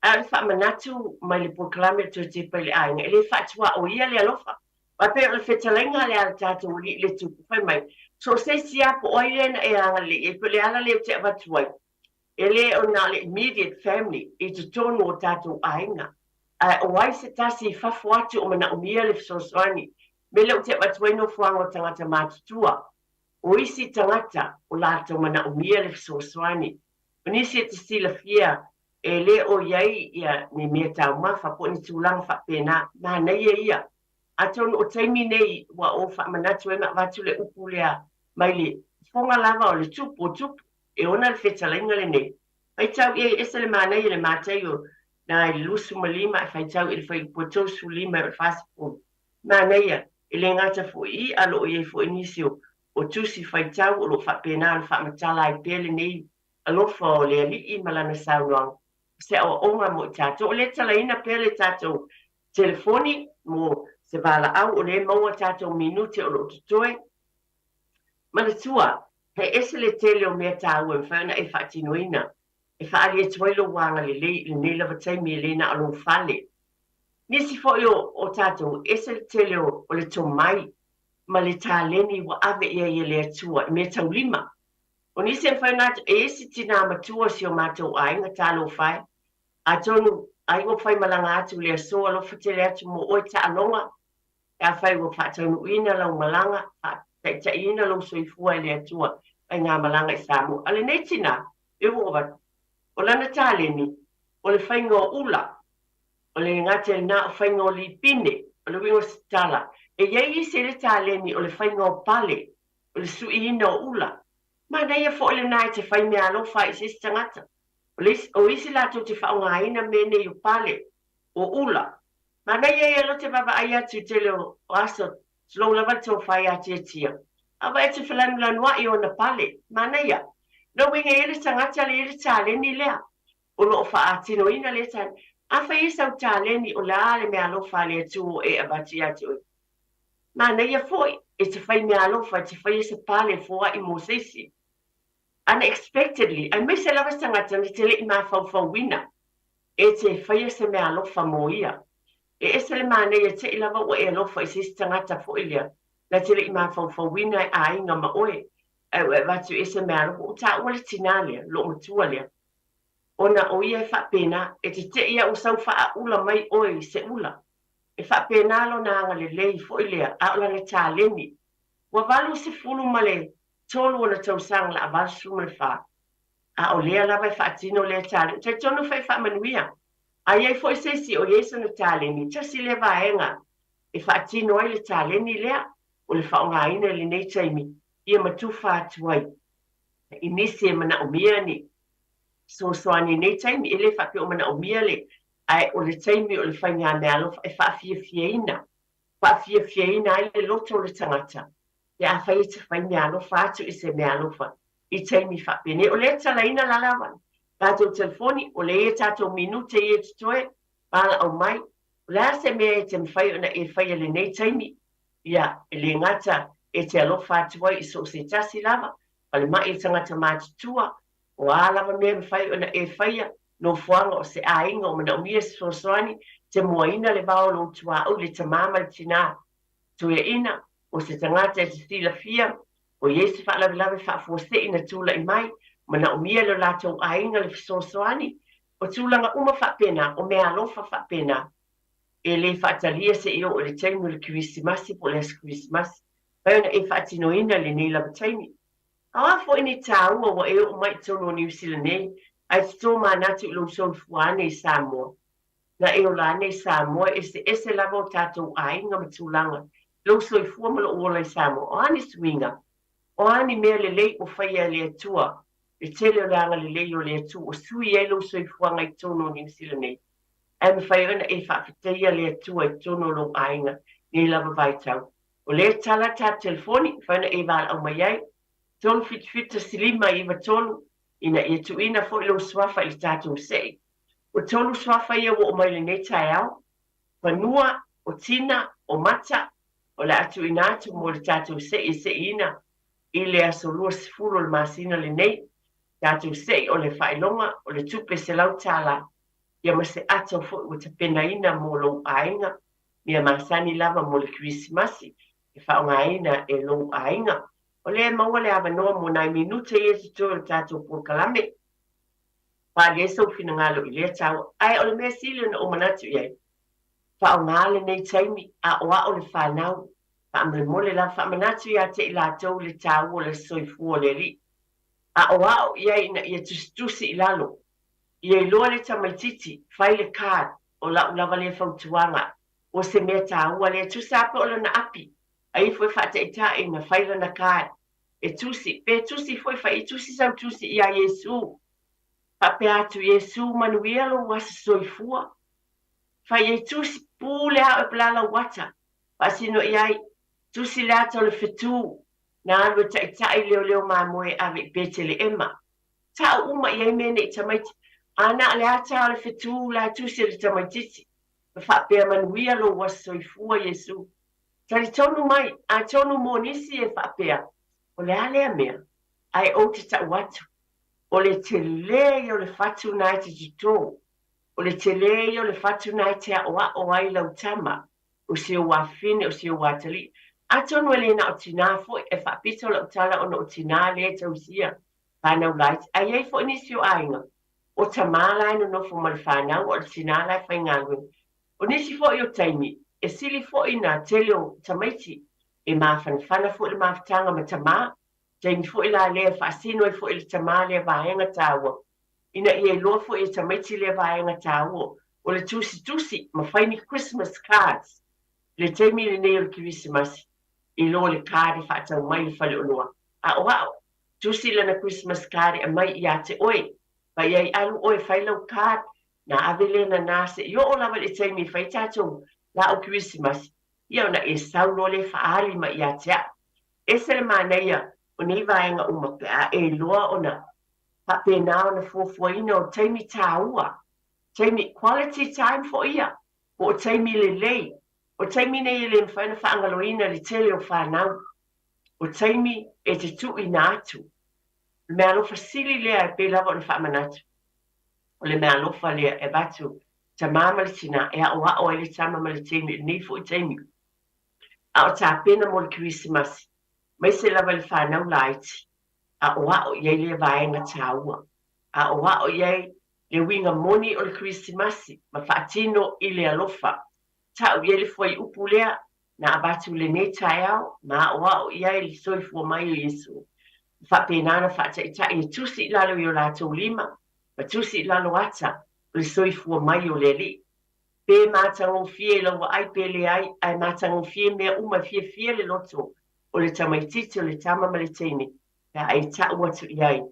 Ae o le faamanatu mai le polokalame le toe tepa i le aiga, e le faatuaoia le alofa. Aua pei o le fetalaiga lea a le tatou Alii le Tupu, fai mai, so o se isi lava po o ai lea na e agalelei i ai, pei o le ala lea ou te avatu ai, e le o na o le immediate family i totonu o tatou aiga, ae o ai se tasi i fafo atu o manaomia le fesoasoani. Mea lea ou te avatu ai nofoaga o tagata matutua, O isi tagata o latou manaomia le fesoasoani. O nisi e te silafia e le o i ai ia ni mea taumafa po o ni tulaga faapena, manaia ia. Atonu o taimi nei ua ou faamanatu ai ma avatu le upu lea mai le fofoga lava o le tupu o tupu e ona le fetalaiga lenei. Faitau i ai ese le manaia i le Mataio na i le 25 ae faitau i le fuaiupu e 35 e o le 40. Manaia, e le gata foi i a lo o i ai foi nisi o o tusi faitau o lo o faapena ona faamatala ai pea lenei alofa o le Alii ma lana saunoaga, o se aoaoga mo i tatou. O lea e talaina pea le tatou telefoni mo se valaau, o lea e maua tatou minute o lo o totoe. Manatua, he ese le tele o mea taua e mafai ona e faatinoina e faaali atu ai lou agalelei i lenei lava taimi e le na o lou fale. Nisi foi o o tatou, ese le tele o o le tomai ma le taleni ua ave i ai e le Atua i mea taulima. O nisi e mafai ona atu, e isi tinā matua o si o matou aiga, talofa e, atonu ai ua faimalaga atu le aso alofa tele atu mo oe taaloga, pe afai ua faataunuuina lau malaga, faataitaiina lou soifua e le Atua faigamalaga i Samoa. A o lenei tinā, e ua avatu, o lana taleni, o le faiga o ula, O le gata i lena o faiga o lipine, o le uiga o se tala, e i ai isi e le taleni o le faiga o pale, o le suiina o ula. Manaia foi lena e te fai meaalofa ai i se isi tagata. O le isi, o isi latou te faaaogaina mea nei o pale, o ula. Manaia ia lo te vaavaai atu i tele o aso, tulou lava le tofa ia Tiatia. A vaai atu i felanulanuai ona pale. Manaia. Lona uiga e i ai le tagata le i ai le taleni lea. O lo o faatinoina lea taleni. Afai e sau taleni o le a le meaalofa a le Atua o e avatu ia te oe? Manaia foi e te fai meaalofa e te faia se pale foai mo se isi. Unexpectedly, aemaise lava se tagata na te le i mafaufauina e te faia se meaalofa mo ia. E ese le manaia te i lava ua e alofa i se isi tagata foi lea. Na te le i mafaufauina e aiga ma oe, ae ua e avatu i se meaalofa, ua taua le tinā lea, lou matua lea. Ona o ia e faapena, e te te'i a ua sau faaaula mai oe i se ula. E faapena lona agalelei foi lea, a o lana taleni. Ua 83 ona tausaga la 84, a o lea lava e faatino lea taleni. Ou talitonu foi e faamanuia. A i ai foi se isi o i ai sana taleni, tasi lea vaega e faatino ai le taleni lea, o le faaaogaina i lenei taimi ia ma tufa atu ai i nisi e manaomia ni fesoasoani i nei taimi. E le faapea o manaomia le, ae o le taimi o le faigameaalofa e faafiafiaina, faafiafiaina ai le loto o le tagata pe afai e te fai meaalofa atu i se meaalofa i taimi faapenei. O lea e talaina la lava tatou telefoni, o lea e i ai tatou minute ia e totoe, valaau mai. O le a se mea e te mafai ona e faia i lenei taimi? Ia, e le gata e te alofa atu ai i so o se tasi lava, falemai o tagata matutua, o a lava mea e mafai ona e faia, nofoaga o se aiga o manaomia se fesoasoani, te moaina le vao o lou tuaoi, le tamā ma le tinā toeaina, o se tagata e te silafia, o i ai se faalavelave faafuasei na tulai mai, manaomia e lo latou aiga le fesoasoani, o tulaga uma faapena, o meaalofa faapena, e le faatalia seia oo i le taimi o le Kerisimasi po o le Aso Kerisimasi, mafai ona e faatinoina i lenei lava taimi. A o a foi ni tāua ua e oo mai i totonu o Niu Sila nei, ae te tōmanatu i lou soifua ane i Samoa, Na e ola ane i Samoa, e eseese lava o tatou aiga ma tulaga, lou soifua ma lou ola i Samoa. O a ni suiga? O a ni mea lelei ua faia e le Atua? Le tele o le agalelei o le Atua ua sui ai lou soifuaga i totonu o Niu Sila nei. Ae mafai ona e faafetaia le Atua i totonu o lou aiga nei lava vaitau. O lea tala ta telefoni, mafai ona e valaau mai ai, 377 1593, ina ia tuuina foi lou suafa i le tatou sei. Ua tolu suafa ia ua oo mai lenei taeao, Fanua, o Tina, o Mata, o le a tuuina atu mo le tatou sei e seiina i le aso 20 o le masina lenei, tatou sei o le faailoga o le tupe $100, ia ma se ato foi ua tapenaina mo lou aiga, mea masani lava mo le Kerisimasi e faaaogaina e lou aiga. O lea e maua le avanoa mo nai minute ia totoe o le tatou polokalame. Faaalia ai sou finagalo i lea taua. Ae o le mea sili ona ou manatu i ai, faaaoga lenei taimi, aʻoaʻo le fanau, faamolemole lava, faamanatu ia te i latou le taua o le soifua o le Alii. Aʻoaʻo i ai ina ia tusitusi i lalo, ia iloa le tamaititi, fai le card, o la'u lava lea fautuaga, ua se mea taua lea, tusa a pe o lana api, a ifo e faataitai na fai lana card, e tusi, pe tusi foi fai i tusi sau tusi iā Iesū. Faapea atu, Iesū, manuia lou aso soifua. Fai ai tusi, pū le ao e palala uata. Faasino i ai, tusi le ata o le fetū, na alu e taitai leoleo mamoe e ave i Peteleema. Ta'u uma i ai mea nei tamaiti, a na o le ata o le fetū la e tusi e le tamaititi. Ma faapea manuia lou aso soifua, Iesū. Talitonu mai, atonu mo nisi e faapea, o le a lea mea? Ae ou te ta'u atu, o le telē ia o le fatu na e te totō, o le telē ia o le fatu na e te aʻoaʻo ai lau tama, o si ou afafine, o si ou atalii. Atonu e le na o tinā foi, e faapito la'u tala ona o tinā lea e tausia fanau laiti. Ae i ai foi nisi o aiga, o tamā la e nonofo ma le fanau, a o le tinā la e faigaluega. O nisi foi o taimi, e sili foi na tele o tamaiti e mafanafana foi le mafutaga ma tamā, taimi foi la lea e faasino ai foi le tamā lea vaega taua, ina ia iloa foi e tamaiti lea vaega taua o le tusitusi ma fai ni Christmas cards i le taimi lenei o le Kerisimasi, iloa le card e faatau mai le faleoloa, aʻoaʻo, tusi lana Christmas card e aumai ia te oe, fai ai alu oe fai lau card Na ave lea nanā seʻi oo lava i le taimi e fai tatou lāʻau Kerisimasi, ia ona e sau loa lea faaali mai ia te a'u. Ese le manaia o nei vaega uma pe a e iloa ona faapena ona fuafuaina o taimi tāua, taimi quality time foi ia, po o taimi lelei. O taimi nei e le mafai ona faagaloina le tele o fanau, o taimi e te tuuina atu. O le meaalofa sili lea e pei lava ona faamanatu. O le meaalofa lea e avatu tamā ma le tinā e aʻoaʻo ai le tama ma le teine i lenei foi taimi. A o tapena mo le Kerisimasi, aemaise lava i le fanau laiti, aʻoaʻo i ai lea vaega taua. Aʻoaʻo i ai le uiga moni o le Kerisimasi ma faatino i le alofa. Ta'u i ai le fuaiupu lea na avatu i lenei taeao ma aʻoaʻo i ai le soifua mai o Iesu. Ma faapena ona faata'ita'i e tusi i lalo i o latou lima ma tusi i lalo ata o le soifua mai o le Alii. Pe matagofie i lau vaai pe leai, ae matagofie mea uma e fiafia le loto o le tamaitiiti o le tama ma le teine pe a e ta'u atu i ai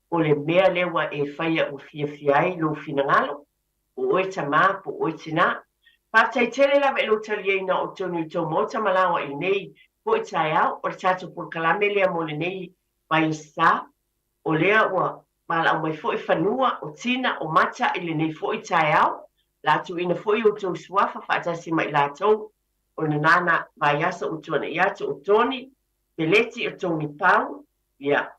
o le mea lea ua e faia ua fiafia ai lou finagalo, po o oe tamā, po o oe tinā. Faafetai tele lava i lou taliaina o totonu i tou maota ma laoa i lenei foi taeao. O le tatou polokalame lea mo lenei vaiaso-sa, o lea ua valaau mai foi fanua, o tina, o mata i lenei foi taeao. La tuuina foi outou suafa faatasi ma i latou o lena na vaiaso ua tuanai atu, o Toni Peleti, o Toni Pau, ia,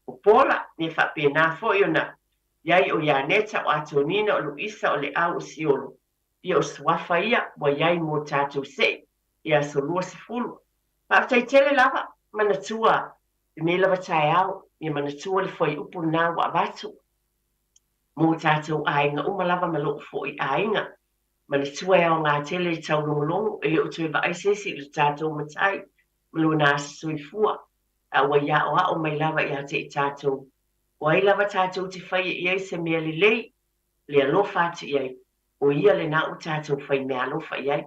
o Pola, ia faapena foi ona i ai o Ianeta, o Atonina, o Luisa, o Leau, o Siolo. Ia o suafa ia ua i ai mo tatou seʻi i aso 20. Faafetai tele lava, manatua lenei lava taeao, ia manatua le fuaiupu lena ua avatu mo tatou aiga uma lava ma lo'u foi aiga. Manatua e aoga tele le taulogologo, e le o toe vaai se isi i le tatou matai ma lona aso soifua, a ua i aʻoaʻo mai lava ia te i tatou. O ai lava tatou te faia i ai se mea lelei, le alofa atu i ai, o ia lena ua tatou fai meaalofa i ai.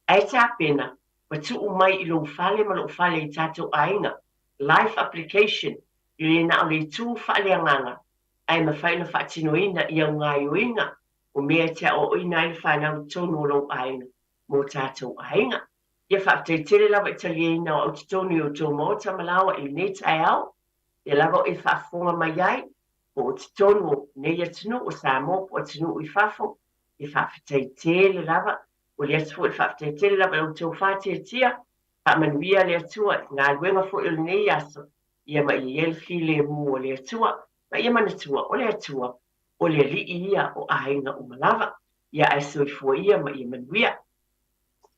Ae tapena, ma tuu mai i lou fale ma lou fale i tatou aiga, life application, e le na o le itu faaleagaga, ae mafai ona faatinoina i au gaoioiga o mea e te aoaoina ai le fanau i totonu o lou aiga mo tatou aiga. Ia faafetai tele lava i taliaina o au totonu i outou maota ma laoa i lenei taeao, lea lava o e faafofoga mai ai, po o totonu o nei atunuu o Samoa po o atunuu i fafo, ia faafetai tele lava. Momoli atu foi le faafetai tele lava i la outou faatiatia, faamanuia le Atua i galuega foi o lenei aso, ia ma ia i ai le filemu o le Atua, ma ia manatua o le Atua o le Alii ia o aiga uma lava. Ia ae soifua ia ma ia manuia.